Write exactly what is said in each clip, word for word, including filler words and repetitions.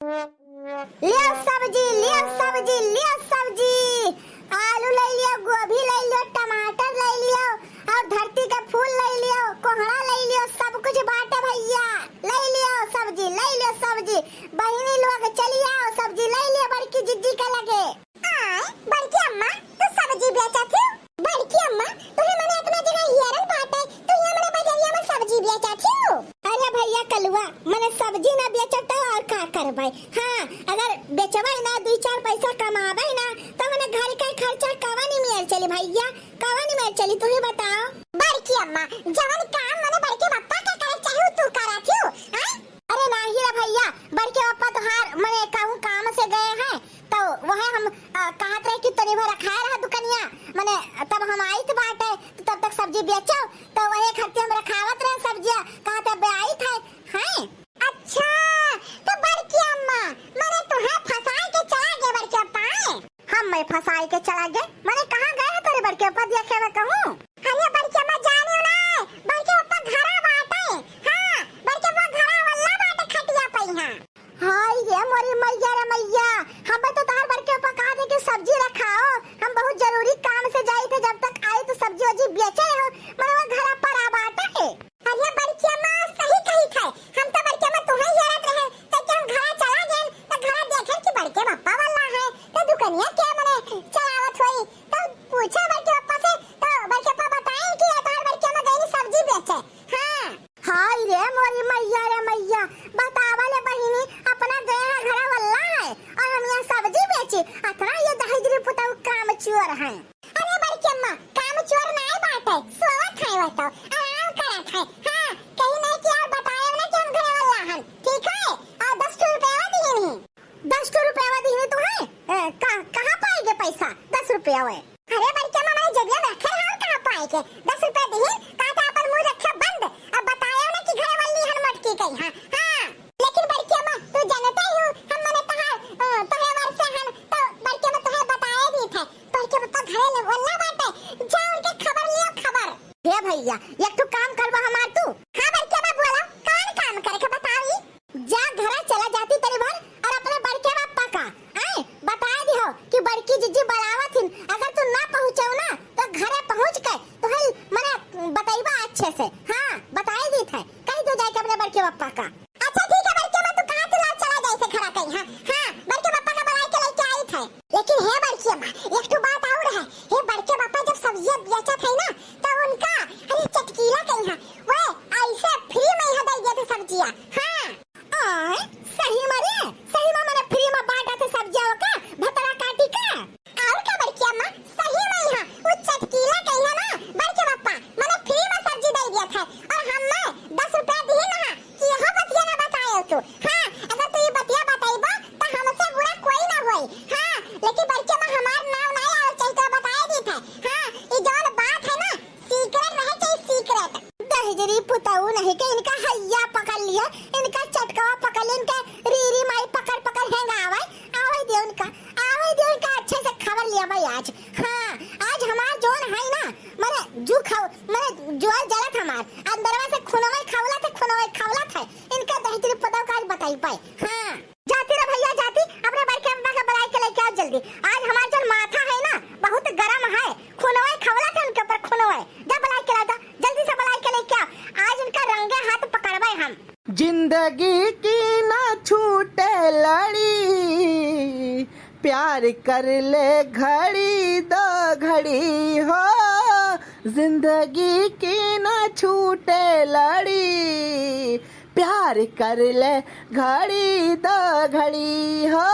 लियो सब्जी, लियो सब्जी, लियो सब्जी। आलू लइ लियो, गोभी लइ लियो, टमाटर लइ लियो, और धरती के फूल लइ लियो, कोहड़ा लइ लियो, सब कुछ बाटे भइया। लइ लियो सब्जी, लइ लियो सब्जी। बहिनी लोग चली आओ, सब्जी लइ लियो बड़की जिज्जी के लगे। आय, बड़की अम्मा, तू सब्जी बेचत हू? बड़की अम्मा, तुहे मने इतना जगह हेरल बाटे, तू यहाँ मने बजरिया में सब्जी बेचत हू? अरे भइया कलुआ, मने सब्जी ना बेचब त और का करबै? हाँ, अगर बेचबै ना, दुइ चार पैसा कमाबै ना, त मने घर के खर्चा कवन मेर चली भइया, कवन मेर चली, तू ही बताओ। बड़की अम्मा, जवन काम मने बड़के पप्पा का करे चाहे तू करत हू, आय? अरे नाही रे भइया, बड़के पप्पा तोहार मने कहूँ काम से गए हैं, तो वह हम, अ, कहत रहे कि तनी भर रखाए रहा दुकनिया, मने तब हम आइत बाटे, तो तब तक सब्जी बेचो, तो वही खातिर हम रखावत रहे सब्जिया, कहत अब आइत है, हैं? अच्छा, तो बड़की अम्मा, मने तुहे फंसाए के चला गए बड़के पप्पा, हैं? हम मैं फंसाए के चला गए, मने कहाँ गए हैं तोरे बड़के पप्पा, देखे हुए कहूँ? अरे बड़के अम्मा जानियो ना, बड़के पप्पा घरा बाटे, हाँ, बड़के पप्पा घरा वल्ला बाटे खटिया पे, हाँ। हाय रे मोरी मइया रे मइया, हमें तो तोहार बड़के पप्पा कहा थे कि सब्जी रखाओ, हम बहुत जरूरी काम से जाइत है, जब तक आई तो सब्जी वब्जी बेचे हो, मने वो घरा पर आ बाटे है। अरे बड़की अम्मा सही कही थे, हम तो बड़की अम्मा तुहे हेरत रहे, तो कि हम घरा चला गए, तो घरा देखे कि बड़के पप्पा वाला है, तो दुकनिया के मने चलावत होई, तो पूछे बड़के पप्पा से, तो बड़के पप्पा बताए कि ये तोहार बड़की अम्मा गई सब्जी बेचे। हाँ। हाय रे मोरी मइया रे मइया, बतावा ले बहिनी, अपना गए हैं घरा वल्ला है और हम यहाँ सब्जी बेची, अतना ये दहिजरी पुतऊ काम चोर हैं। अरे बड़की अम्मा, काम चोर नाय बाटे, सोवत है वो तो, आराम करत है। हाँ, कहीं नहीं कि और बताए ना कि हम घरे वाला हन, ठीक है? और दस ठो रुपया दिहिन ही। दस ठो रुपया दिहिन ही तुम्हें? ए, का, कहाँ पाएगे पैसा? दस रुपया हुए। अरे बड़की अम्मा, मैंने जेबिया में रखे रहा, और कहाँ पाएगे? दस रुपया दिहिन, कहा था अपन मुंह रखे बंद, अब बताए ना कि घरे वाली हन मोटकी कहीं। हाँ, हाँ। लेकिन बड़की अम्मा, तू जानते ही हो, हम मने तहार, अ, तोहरे वर्ष से हन, तो बड़की अम्मा तोहे बताए दी थे। बड़के पप्पा घरे ले वल्ला बाटे, जा उनके खबर लियो, खबर। हे भइया, एक ठो काम करबा हमार तू। हाँ बड़की अम्मा बोला, कौन काम करे के बतावी? जा घरा चला जाती तनी भर और अपने बड़के पप्पा का, आए, बताए दिहो कि बड़की जिज्जी बुलावत हिन, अगर तू ना पहुँचो ना तो घरे पहुँच के तो है मने बतैबा अच्छे से। हाँ, बताए दी थे, कह दो जाके अपने बड़के पप्पा का। अच्छा ठीक है बड़की अम्मा, तू कहा तू लाओ चला जाए से खड़ा कहीं। हाँ, हाँ, बड़के पप्पा का बुलाए के लेके आई थे। लेकिन हे बड़की अम्मा, एक ठो बात और है। हे बड़के पप्पा जब सब्जियां बेचत है ना, तो उनका, अरे चटकीला कहीं है, वो ऐसे फ्री में यहाँ दे दिया था सब्जियां। हाँ। आय, सही में रे, सही में मने फ्री में बांटा थे सब्जियां का, भतरा काटी का। और का बड़की अम्मा, सही में यहाँ, वो चटकीला कहीं है ना, बड़के पप्पा, मने फ्री में सब्जी दे दिया था, और हम में दस रुपया दिए ना, कि यह बतिया ना बताए तू। हाँ, अगर तू ये बतिया बताइबा, तो हमसे बुरा कोई ना होई। हाँ, लेकिन बड़की अम्मा हमार नाम ना आवे चाहिए, तो बताए दी था। हाँ, ये जौन बात है ना, सीक्रेट रहे चाहिए, सीक्रेट। दहिजरी पुतऊ नहीं के इनका हैया पकड़ लिया, इनका चटकवा पकड़ लिया, इनका रीरी माई पकड़ पकड़ हेंगावे, आवे दे उनका, आवे दे उनका अच्छे से खबर लिया भाई आज। हाँ, आज हमार जौन है ना, मने जू खाओ, मने जुआर जलत हमार, अंदरवा से खुनवे खवलत है, खुनवे खवलत है। इनका दहिजरी पुतऊ का आज बताई पाए। हाँ, जाती रे भइया, जाती, अपने बड़के अम्मा के बुलाई के लेके आओ जल्दी। आज हमार जौन माथा है ना, बहुत गरम है, खुनवे खवलत है उनके ऊपर, खुनवे। जा बुलाई के ला, जा, जल्दी से बुलाई के लेके आओ, आज इनका रंगे हाथ पकड़बे हम। जिंदगी की ना छूटे लड़ी, प्यार कर ले घड़ी दो घड़ी हो, जिंदगी की ना छूटे लड़ी, प्यार कर ले घड़ी दो घड़ी हो।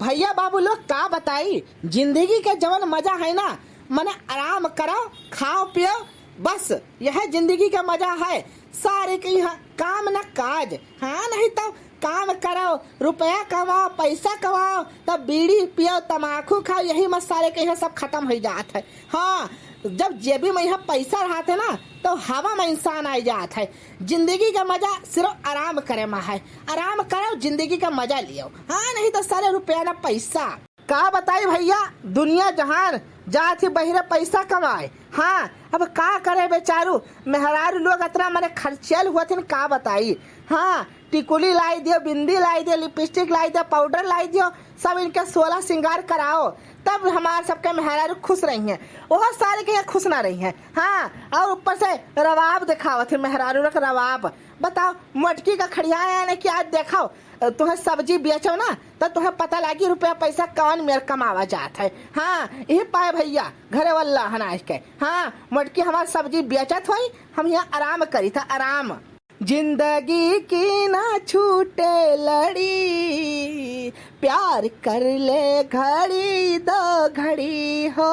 भइया बाबू लोग का बताई, जिंदगी के जवन मजा है ना, मने आराम करो, खाओ पियो, बस यह जिंदगी का मजा है। सारे के यहाँ काम न काज, हाँ नहीं तो काम करो, रुपया कमाओ, पैसा कमाओ, तब बीड़ी पियो, तमाकू खाओ, यही में सारे के यहाँ सब खतम होइ जात है। हाँ, जब जेबी में यहाँ पैसा रहत है ना, तो हवा में इंसान आइ जात है। जिंदगी का मजा सिर्फ आराम करे में है। आराम करो, जिंदगी का मजा लियो, हाँ नहीं तो सारे रुपया ना पैसा। का बताई भइया, दुनिया जहान जात ही बहिरे पैसा कमाए। हाँ, अब का करे बेचारू, मेहरारू लोग अतना मने खर्चेल हुअत हिन, का बताई। हाँ, टिकुली लाई दियो, बिंदी लाई दियो, लिपस्टिक लाई दियो, पाउडर लाई दियो, सब इनके सोलह सिंगार कराओ, तब हमार सबके मेहरारू खुश रही हैं। ओहो सारे के खुश ना रही हैं। हाँ, और ऊपर से रवाब दिखावत है मेहरारू रख रवाब। बताओ, मोटकी का खड़िया आया ना कि आज देखो, तुहे सब्जी बेचो ना, तो तुहे पता लागी रुपया पैसा कौन मेर कमावा जात है। हाँ, यही पाए भैया, घरे वाला हन आज के। हाँ, मोटकी हमार सब्जी बेचत होई, हम यहाँ आराम करी था, आराम। जिंदगी की ना छूटे लड़ी, प्यार कर ले घड़ी दो घड़ी हो।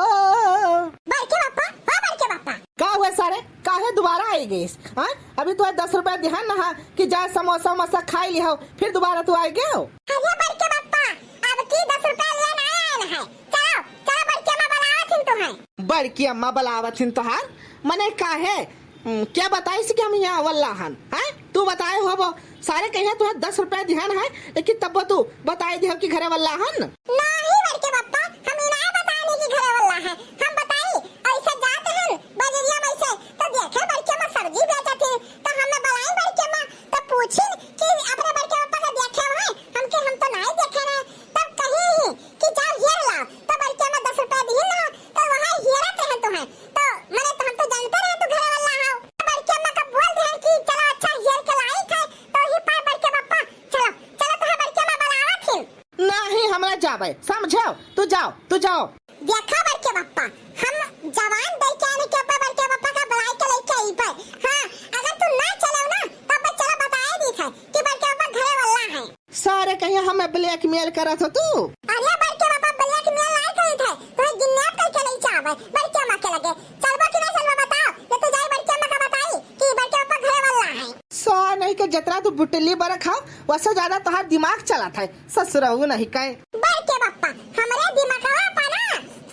बड़के बापा, ओ बड़के बापा। का हुआ सारे, काहे दोबारा आई गइस? हाँ, अभी तो दस रुपया दिहन ना कि जा समोसा वमोसा खाई लिहो, फिर दोबारा तू आई गयो। अरे बड़के बापा, अब की दस रुपया लिया ना आयल है। चलो, चलो बड़के अम्मा बुलावत हिन तुहे। बड़की अम्मा बुलावत हिन तोहार? मने काहे? हम्म, क्या बताइस कि हम यहाँ वल्ला हन, हैं? तू बताए होबो, सारे कहिया तुहे दस रुपया दिहन है, लेकिन तब तू बताई दिहो कि घरे वल्ला हन। नहीं बड़के बापा, हम ई नाय बतानी कि घरे वल्ला है। हम बताई, ऐसे जात हन बजरिया में से, तो देखे बड़के अम्मा सब्जी बेचत ही, तो हमने बुलाई बड़के अम्मा, तो पूछी कि अपने बड़के बापा के देखे हुए, हमके हम तो नाय देखे रहे। तब कही ही कि जाओ हेर लाओ, तो बड़के अम्मा दस रुपया दिही ना, तो वहाँ हेरा कहे तुहे, तो मने तो हम तो जानते रहे तू घरे वाला हो। बड़के अम्मा का बोल दे कि चलो अच्छा हेर के लाई थे, तो ही पाए बड़के बापा, चलो, चलो तो है बड़के अम्मा बुलावत हिन। नहीं, हमरा जाबे, समझो, तू जाओ, तू जाओ। देखा बड़के बापा, हम जवान दे के आने के ऊपर बड़के बापा का बुलाई के लेके आई पे। हाँ, अगर तू ना चलो ना, तब चलो बताए दी थे कि बड़के बापा घरे वाला है। सारे कहिया हमें blackmail करत हो तू। अरे बड़के बापा blackmail नाय करी थे, तो kidnap करके ले जावे बड़के अम्मा के लगे। चलबो कि ना चलबो बताओ, ये तो जाई बड़के अम्मा का बताई कि बड़के बापा घरे वाला है। सा नहीं के जतरा तू बुटली बरख हो, वसे ज्यादा तोहार दिमाग चलत है, ससुरऊ नहीं कहे। बड़के बापा, हमरे दिमागवा पर ना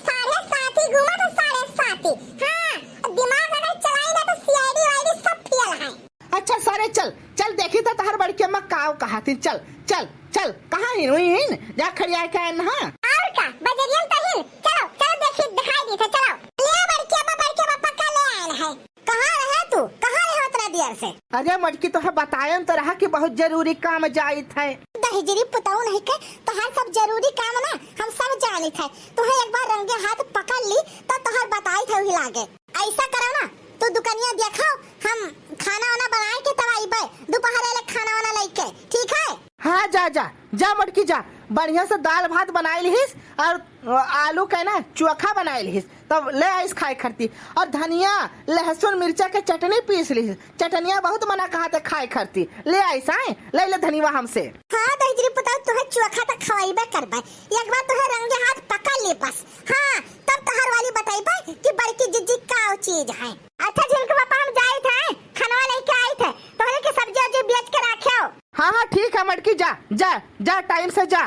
साढ़े सात ही घूमत है, साढ़े सात ही। हाँ, दिमाग अगर चलाई ना तो C I D वाईडी सब फेल है। अच्छा सारे चल, चल देखी तो तहर बड़की अम्मा काव कहा थी। चल, चल, चल, कहाँ हिन हुई हिन? जा खड़िया के आए ना। और का, बजरियन तो हिन। चलो, चलो देखी, दिखाई दी थे, चलो। ले बड़की अम्मा, बड़की अम्मा पक्का ले आयल है। कहाँ रहे तू? कहाँ रहे उतना देर से? अरे मटकी तोहे बतायन तो रहा कि बहुत जरूरी काम जाइत है। दहिजरी पुतऊ नहीं के, तोहार सब जरूरी काम ना हम सब जानित है। तोहे एक बार रंगे हाथ पकड़ ली तो तोहार बताई थे वही लागे। ऐसा करो ना, तू दुकनिया देखो, हम खाना वाना बनाए के तब आइबे, दोपहर ले खाना वाना लेके, ठीक है? हाँ, जा, जा, जा मोटकी जा, बढ़िया से दाल भात बनाई लिहिस और आलू के ना चोखा बनाई लिहिस, तब ले आइस खाए खरती। और धनिया, लहसुन, मिर्चा के चटनी पीस लिहिस, चटनिया बहुत मना कहा थे खाए खरती, ले आइस, आए, ले ले धनिया हमसे। हाँ, दहिजरी पुताऊ, तुहे चोखा तो खवाइबे करबे, एक बार तुहे रंगे हाथ पकड़ ली बस। हाँ, तब तोहर वाली बताइबे कि बड़की जिज्जी का चीज है। अच्छा झिनकू पापा, हम जाइत है, खनवा लेके आइत है, तोहरे के सब्जी उब्जी बेच के राख्यो। हाँ, हाँ, ठीक है मटकी, जा, जा, जा, टाइम से जा।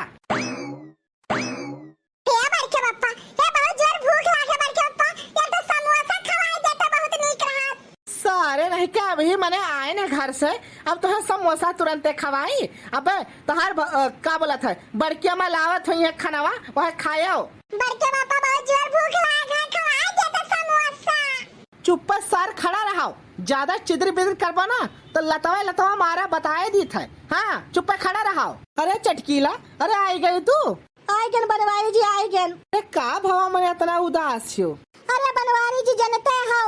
हे बड़के पप्पा, हे बहुत जोर भूख लागे बड़के पप्पा, ये तो समोसा खवाई देता बहुत नीक रहत। सारे नहीं के अभी मने आए ना घर से, अब तो है समोसा तुरंते खवाई। अबे तोहार भ-, अ, का बोलत है, बड़किया में लावत हुई है खनवा, वह खायो। बड़के पापा बहुत जोर भूख लाग है, खवाई देता समोसा। चुप्पे सार खड़ा रहो, ज्यादा चिदर बिदर करबो ना तो लतवा लतवा मारा बताए दीत है। हाँ, चुप्पे खड़ा रहो। अरे चटकीला, अरे आई गई तू? आई गन बनवारी जी, आई गन। अरे का भवा मने इतना उदास हो? अरे बनवारी जी, जनते हो,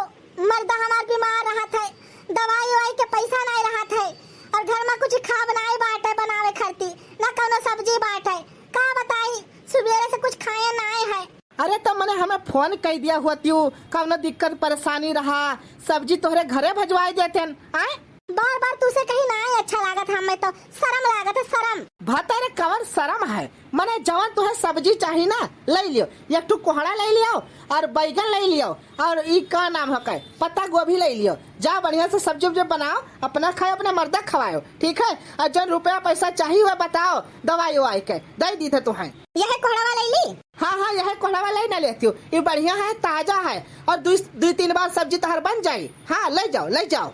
मर्दा हमार बीमार रहत है, दवाई उवाई के पैसा नहीं रहत है, और घर में कुछ खाब नहीं बाटे बनावे खरती, ना कौनो सब्जी बाटे। का बताई, सुबेरे से कुछ खाए नहीं है। अरे तो मने हमें फोन कई दिया होती हूँ, कौनो दिक्कत परेशानी रहा, सब्जी तोहरे घरे भजवाए देते हैं, आए? बार बार तुसे कहीं ना अच्छा लागत, हमें तो शर्म लागत है, शर्म। भतारे कवन शर्म है, मने जवन तुहे सब्जी चाही ना, ले लियो, एक ठो कोहड़ा ले लियो और बैगन ले लियो और ई का नाम है, पत्ता गोभी ले लियो। जा बढ़िया से सब्जी उब्जी बनाओ, अपना खाओ, अपने मर्दा खवाओ, ठीक है? और जौन रुपया पैसा चाही हुआ बताओ, दवाई उवाई के दे दी थे तुहे। यह कोहड़वा ले ली? हाँ, हाँ, यह कोहड़वा ले ना लेती हूँ, ये बढ़िया है, ताजा है और दो, दो तीन बार सब्जी तोहर बन जाई। हाँ, ले जाओ, ले जाओ।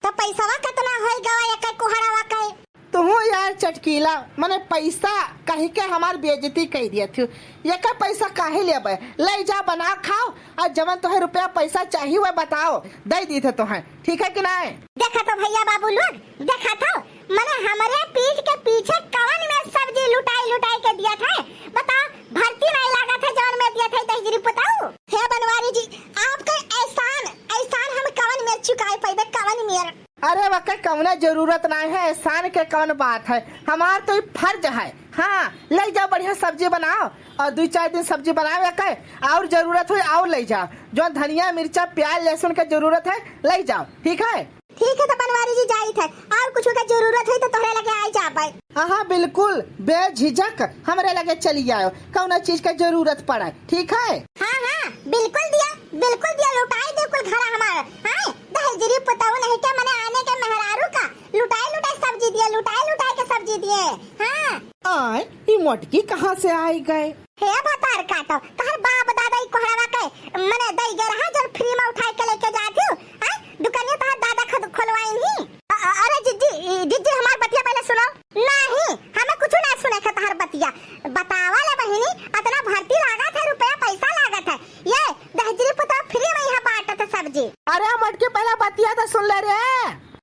तो पैसवा कितना होई गवा एक कोहड़वा के? तुहू यार चटकीला, मने पैसा कही के हमार बेइज्जती कई दिया थी। एक पैसा काहे लेबे? ले जा, बना खाओ, और जवन तोहे रुपया पैसा चाहिए वह बताओ, दे दी थे तोहे, ठीक है कि नहीं? देखा तो भैया बाबू लोग, देखा तो मने हमरे पीठ के पीछे कवन में सब्जी लुटाई लुटाई के दिया थे? बताओ, भर्ती नहीं लागत है जवन में दिया थे दहिजरी पुताऊ? हे बनवारी जी, आपका एहसान, एहसान हम कवन में चुकाई पैबे, कवन में? अरे वके कवना जरूरत नाहीं है, एहसान के कवन बात है, हमार तो ई फर्ज है। हाँ, लइ जाओ बढ़िया सब्जी बनाओ और दुइ चार दिन सब्जी बनावे के, और जरूरत होई और लइ जाओ। जौन धनिया, मिर्चा, प्याज, लहसुन के जरूरत है, लइ जाओ, ठीक है? ठीक है, तो बनवारी जी जाइत है, और कुछ का जरूरत होई तो तोहरे लगे आई जाबे। हाँ, हाँ, बिल्कुल, बेझिझक हमरे लगे चली आयो, कौनो चीज के जरूरत पड़े, ठीक है? हाँ, हाँ, बिल्कुल दिया, बिल्कुल दिया, लुटाई दे कुल घरा हमार। हाँ, दहिजरी पुताऊ नहीं के मने आने के मेहरारू का लुटाई लुटाई सब्जी दिए, लुटाई लुटाई के सब्जी दिए। हाँ। आय, ई मोटकी कहाँ से आई गए? हे भतार काटो, तहर बाप दादा ई कोहड़वा के मने दई गए रहा, जौन फ्री में उठाई के लेके जात हूँ। आय, दुकानिया तहर दादा खुद खोलवाइन ही। अ-, अ-, अरे जिज्जी, ई जिज्जी हमार बतिया पहले सुनो। नहीं, हमें कुछ ना सुने के तहर बतिया। बतावा ले बहिनी, अतना भर्ती लागत है, रुपया पैसा लागत है। ये दहिजरी पुताऊ फ्री में यहाँ बांटत है सब्जी। अरे मोटकी पहले बतिया तो सुन ले रे।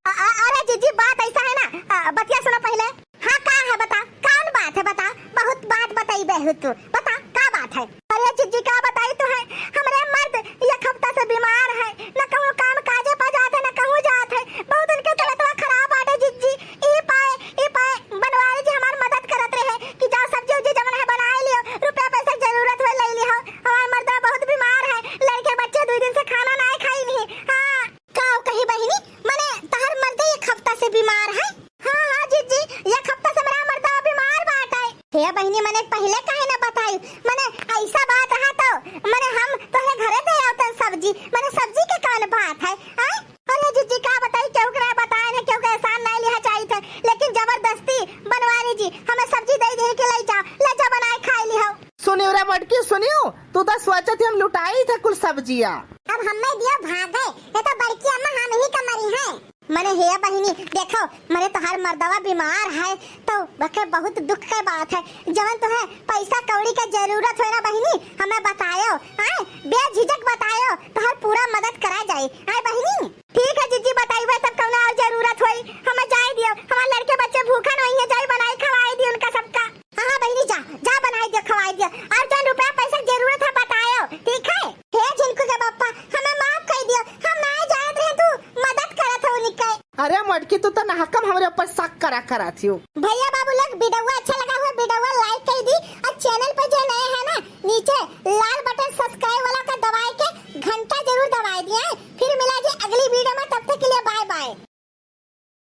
अ-, अ-, अरे जिज्जी बात ऐसा है ना, अ, बतिया सुनो पहले। हाँ का है बता, कौन बात है बता, बहुत बात बताई बेहू तू, बता का बात है? अरे जिज्जी का बताई तो है, हमरे मर्द एक हफ्ता से बीमार है, न कहूँ काम काजे पर जात है, न कहूँ जात है, बहुत उनके तबीयतवा खराब बाटे जिज्जी। ई पाए, ई पाए बनवारी जी हमार मदद करत रहे कि जा सब्जी उब्जी जवन है बनाए लियो, रुपया पैसा जरूरत हो ले लियो। हमार मर्दवा बहुत बीमार है, लड़के बच्चे दुइ दिन से खाना नाहीं खाई नहीं। हाँ। का कही बहिनी, मने तहर मर्दे एक हफ्ता से बीमार है? हाँ, हाँ जिज्जी, एक हफ्ता से मेरा मर्दवा बीमार बाटे। हे बहिनी, मने पहले काहे ना बताई? मने ऐसा बात रहा तो मने हम तोहरे घरे दे आवतन सब्जी। मने सब्जी के कौन बात है? आय? अरे जिज्जी का बताई, केहू के ना बताए ने, केहू के एहसान नहीं लिहा चाहिए थे, लेकिन जबरदस्ती बनवारी जी हमें सब्जी दे दे के ले जाओ, ले जाओ बनाए खाए लिहो। सुनियो रे मोटकी, सुनियो, तू तो सोचत ही हम लुटाई थे कुल सब्जिया। अब हमें दिया भागे, ये तो बड़की अम्मा हम ही का मरी है। मने हे बहिनी, देखो, मने तोहार मर्दवा बीमार है, तो वके बहुत दुख के बात है। जवन तोहे पैसा कौड़ी के जरूरत होए ना बहिनी, हमें बतायो, आय, बेझिझक बतायो, तोहार पूरा मदद करा जाए, आय बहिनी। ठीक है जिज्जी, बताइबे तब कौनो और जरूरत होई, हमें जाए दियो, हमार लड़के बच्चे भूखन होई है, जाई बनाई खवाई दी उनका सबका। हाँ, हाँ बहिनी, जा, जा बनाई दियो, खवाई दियो, और जौन रुपया पैसा के जरूरत है बतायो, ठीक है। हे झिनकू के पापा, हमें माफ कर दियो, हम ना जात रहे, तू मदद करत हो उनके। अरे मोटकी, तू तो नाहकम हमरे ऊपर शक करा करत हियो। भैया बाबू लोग, वीडियो अच्छा लगा हुआ, वीडियो like कर दी, और चैनल पर जो नए हैं ना, नीचे लाल बटन सब्सक्राइब वाला का दबाए के घंटा जरूर दबाए दिए। फिर मिला जी अगली वीडियो में, तब तक के लिए बाय बाय।